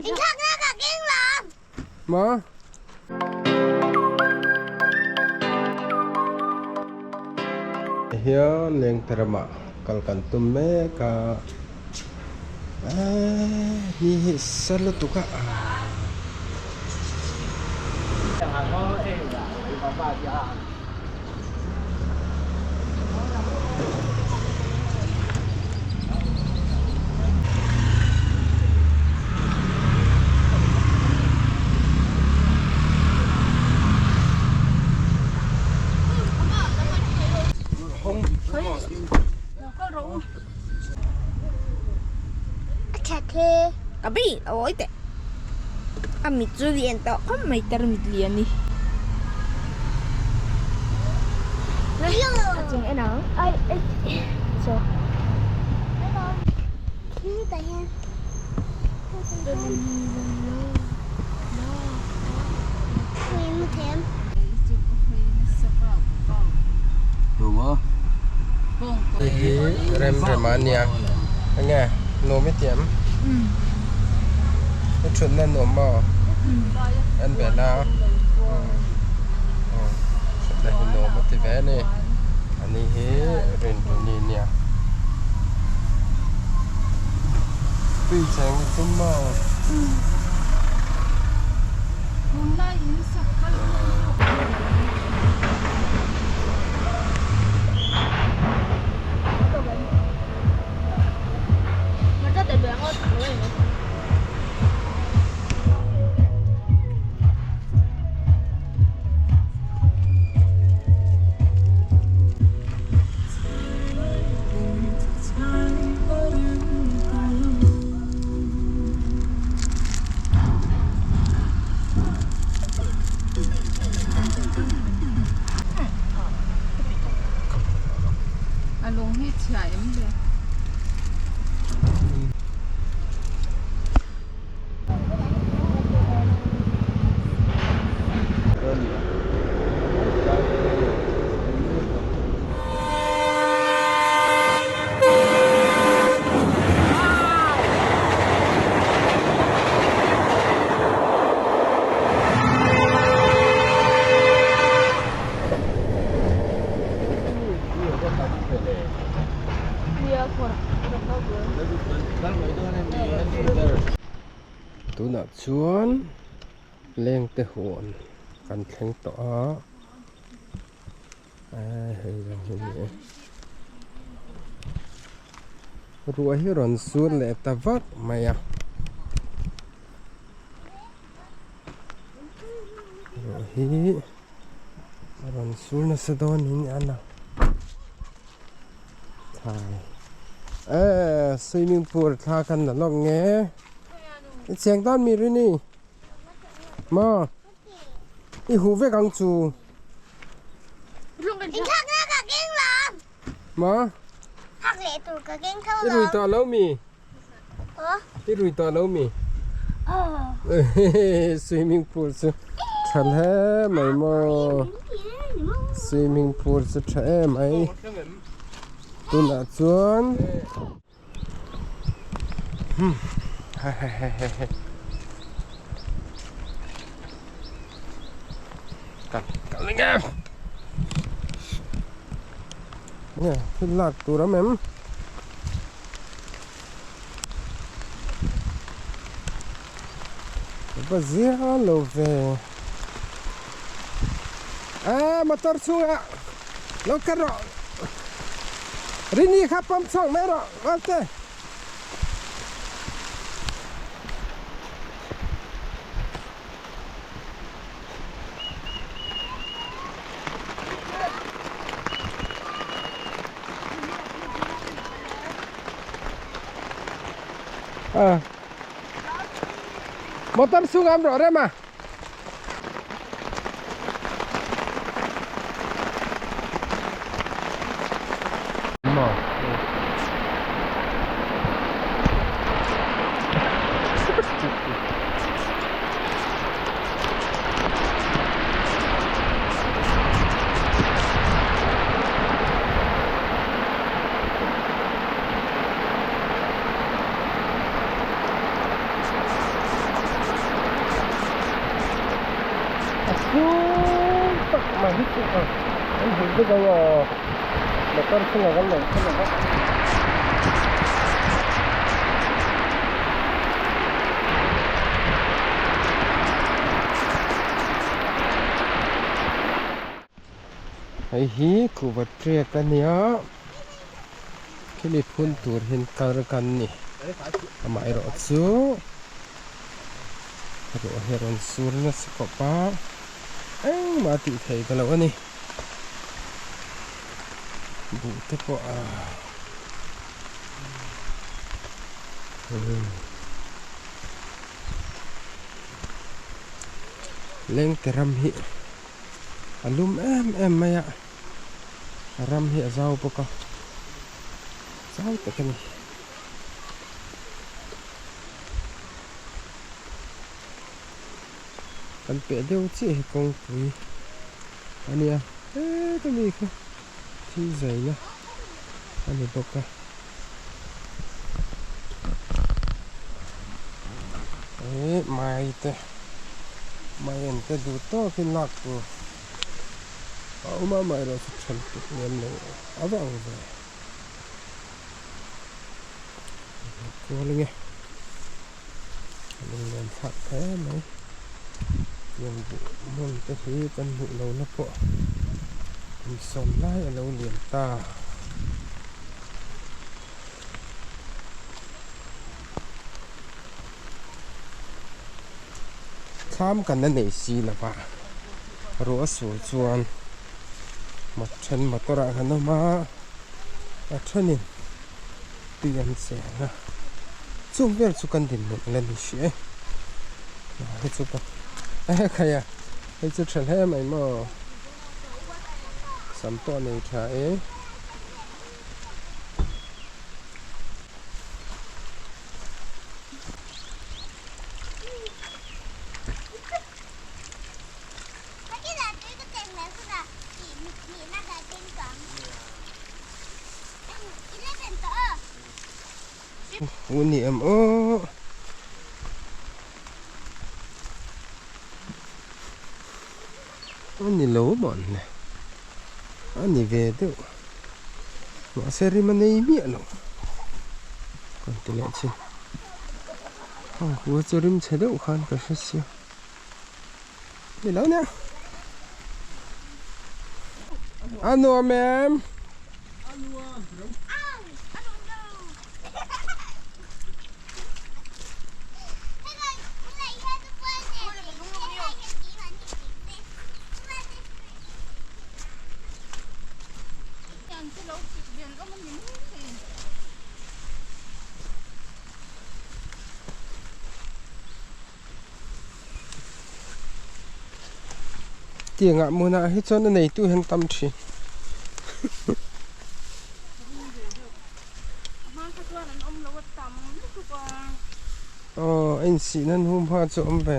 Inthlakna ka keng lo. Ma? Hian lengte ramah kal kan tum mek a, eee ni hi sa lutuk a. A mit chu lian tawh khawp mai tarmit lian ni. A chung en ang. Ai ai so. Khi ta hian. Hei hi rem rem a nia enge nuam i tiam i thutna nuam maw en ve la thutna hi nuam a ti ve a ni ani hi rinrini nia tui cheng i tum maw. A lung hi chhia em le. Tunah chuan lengte huan kan thleng tawh a. Hei zawng hi ni e. Ruah hi rawn sur leh ta vak mai a. Ruah hi a rawn sur nasa dawn in a lang. Thlai. Eh, swimming pool thla khan la lawk nge. I cheng tan mi ri ni. Ma. I huh vek ang chu. In thak na ka keng lo. Ma. Thak leh tur ka keng tho lo. I rui tawh lo mi? Aw. I rui tawh lo mi? Aw. Swimming pool chu tha hle mai maw. Swimming pool chu tha em mai. Tunah chuan. Kal ning em nge thil lak tur awm em va zia lo ve a motor chhungah lo kal rawh Rini kha pump chhuak mai rawh Valte. À. Motor chhung am rawh rem a. Sum tak mai hi chu a an hmu vek ang a motor chungah kan lo thlen ang a. Hei hi kuhva trek a nia khimi phun tur hian kar kan ni amaherawh chu ruah hi a rawn sur nasa khawp a engmah a tih thei ta lo a ni buh te pawh a lengte ram hi. A lum em em mai a, a ram hi a zau bawk a, zau tak a ni. Kan peh deuh chiah hi kawngpui a nia, heta mi kha thil zaina a ni bawk a. Ih mai te mai en te duh tawkin lak tur a awm a amaherawhchu tha lutuk lem lo a va ang ve kual nge a lunglen thlak hle mai tiang buh hmun te hi kan hmuh lohna pawh kum sawm lai a lo lian ta. Thlam kan la nei si lo va, ruah sur chuan then motor ah kan awm a, a thenin tui an cheng a, chung vel chu kan din hmuh la ni hrih e, hei chu hei a hei chu tha hle mai maw. Sam pawh a nei tha e. Hu ni em aw. A ni lo mawn le a ni ve deuh mahse rim a nei miah lo kan ti leh chin heng hu chu rim chhe deuh khan ka hre sia ni lo nia a nuam em. Tiangah hmunah hi chuan a neitu hian tam thin. Aw a insih nan hum hma chu awm ve.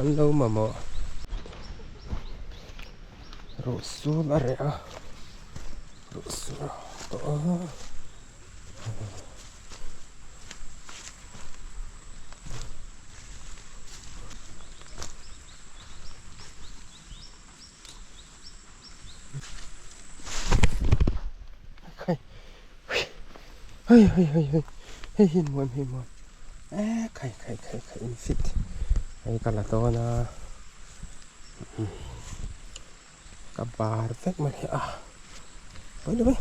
An lo mamawh. Ruh sul a reh a. Ruh sul tawh a. Hei hei hei hei hei hi nuam hei nuam e khai khai khai khai in fit hei ka la dawn a ka bar vek mai hi a pawi lo e.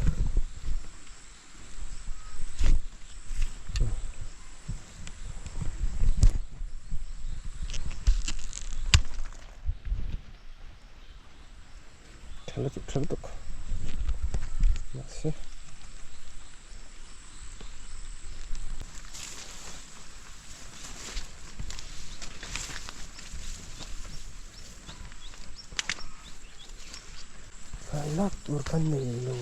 Tha lutuk tha lutuk mahse thlai lak tur kha nei lo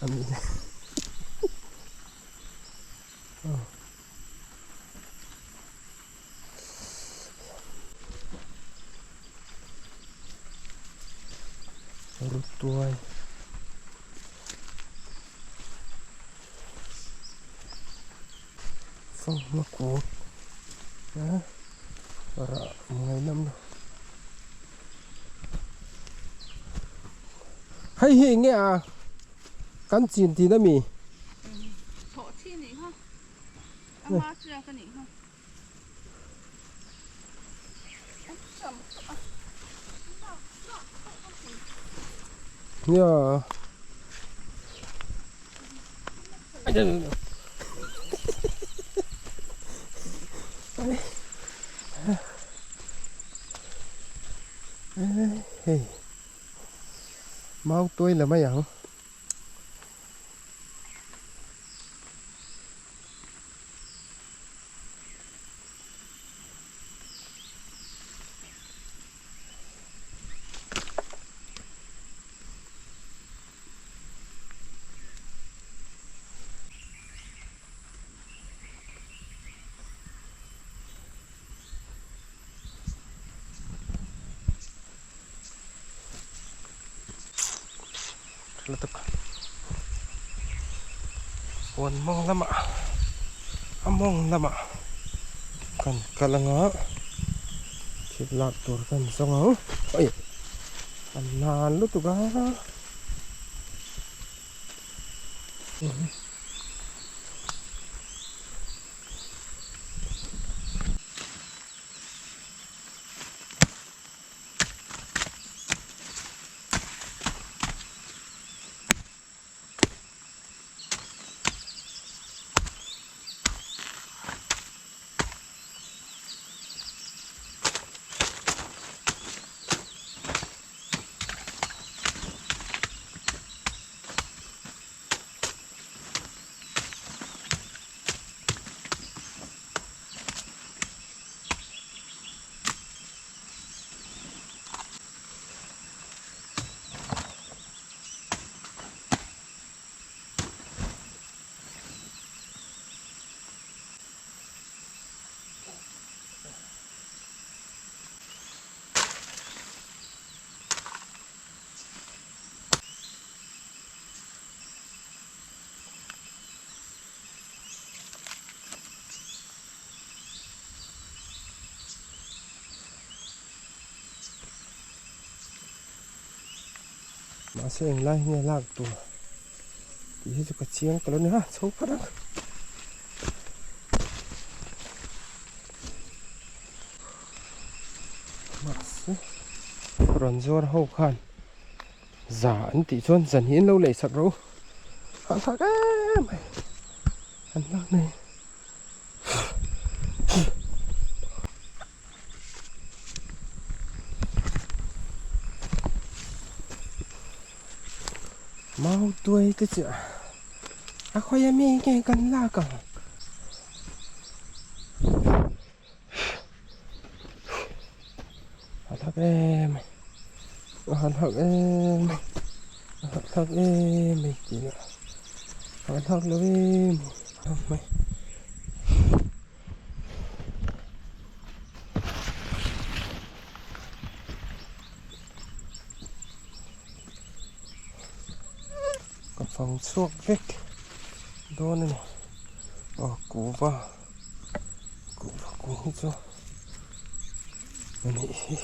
a ni le. Rutuai fanghma kung a. Rah ngainam lo. Hei hi enge a kan chin tih na mi? Thawh chi nih kha. Ama chiak a nih kha. Nia. Hei mau tuai la mai ang. Lutuk huan mawng lamah a mawng lamah kan kal anga thil lak tur kan zawng ang oi a nan lutuk a. Mahse englai hi nge lak tur tih hi chu ka chiang ta lo a ni a chho phat ang. Mahse rawn zuar ho khan za an tih chuan zan hi an lo lei sak ro hahthlak em mai an lak nei. Mau tuai te chiah a khawi ami nge kan lak ang. A thak em mai a han thak em mai a han thak em mai tih a han thak lo em mai. Ka fang chhuak vek dawn a ni aw kuhva kuhva kung hi chu a nih hi.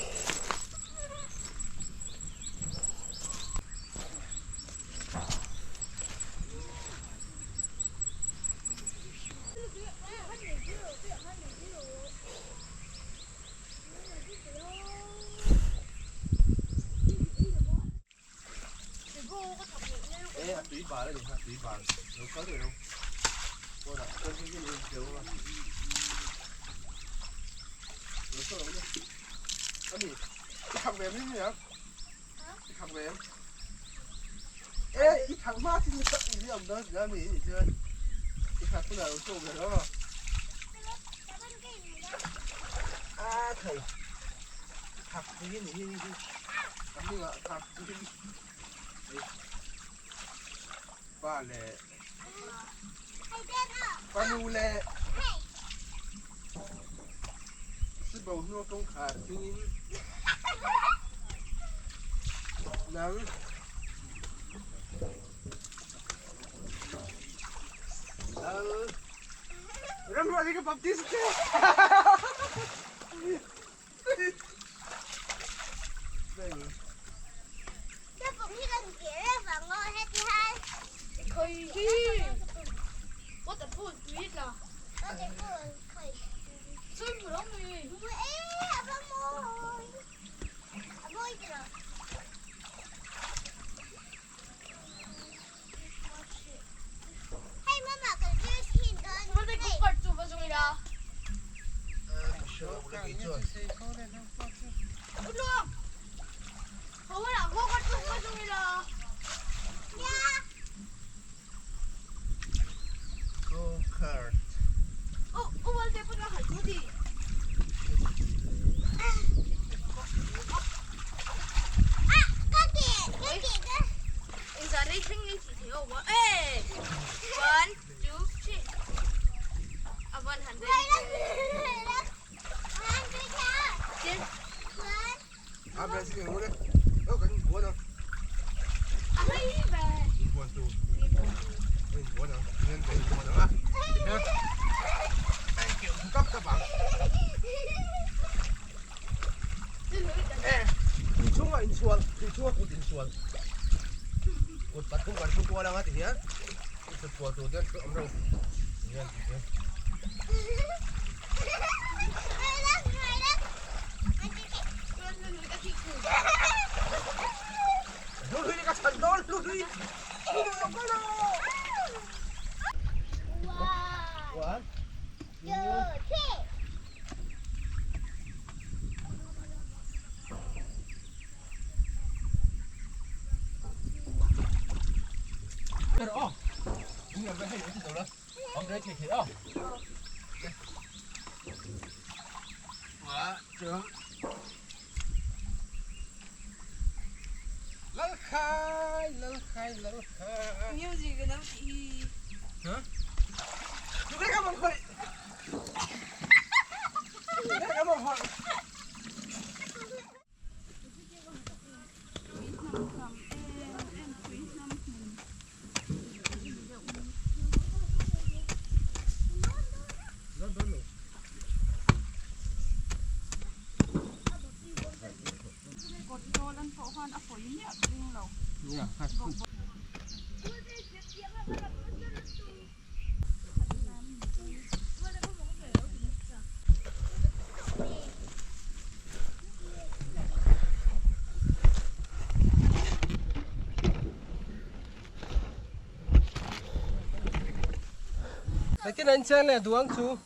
Cái anh xem này đuống chú.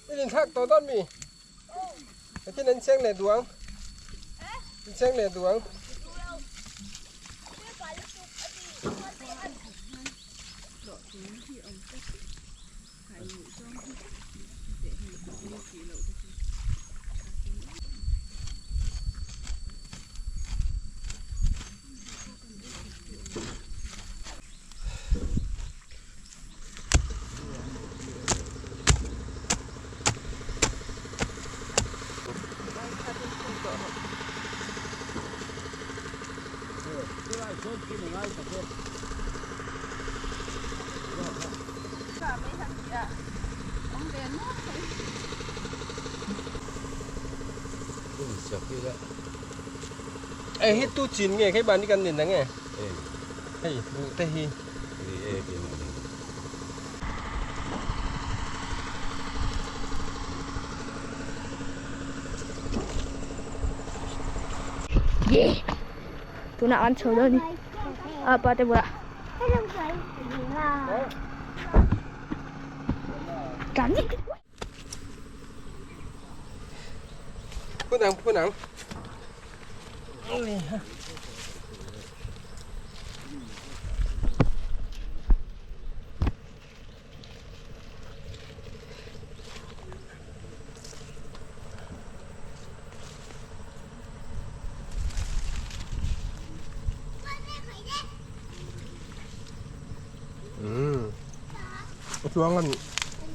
Cái điện thoại to đó mì. Cái anh xem này đuống. Anh xem này đuống. Ê, hết tu chín nghe cái bàn đi cần nhìn đấy nghe. Hey, vụ tê hi. Yeah. Tụi nó ăn chầu đâu đi. À, ba tê bùa. Cắn đi. Phun nắng, phun nắng. Chuangan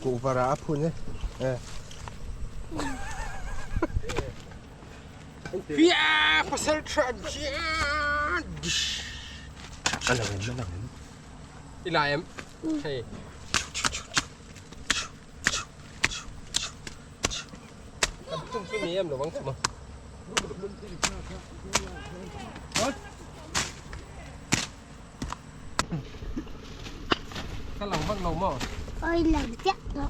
cụ và rá phun nhé. Pia pasal tra. Ila em. Hey. Chung chu ni em lo ang chuma. Ka lang vak lo maw? Ôi lang chiah lo.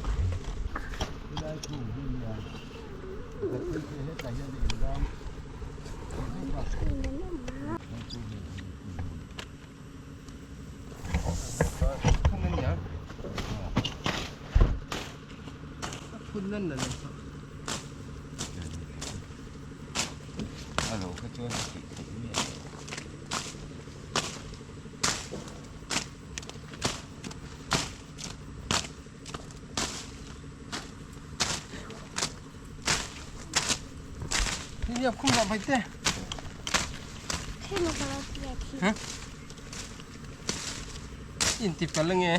Intipal nge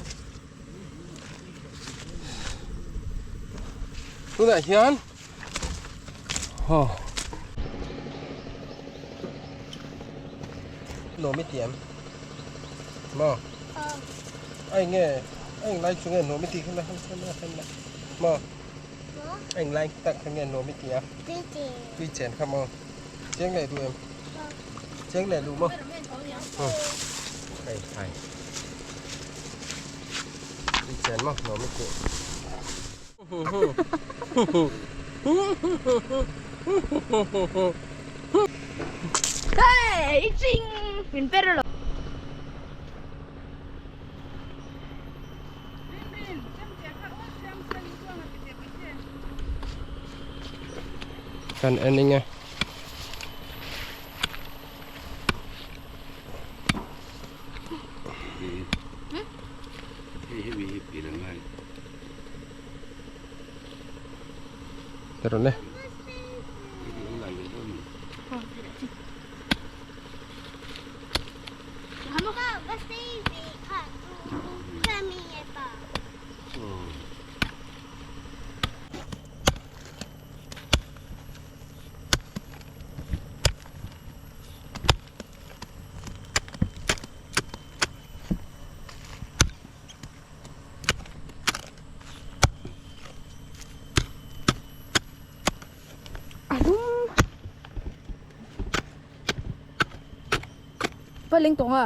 tunah hian haw nuam i tiam maw a eng nge a eng lai chu nge nuam i tih kha la maw a eng lai tak kha nge nuam i tih a tui chen kha maw cheng leh duh em cheng leh duh maw hei hai tui chen maw nuam i tih. Hey ching min per lo. Kan en eng e. Taraw le. Paling to nga.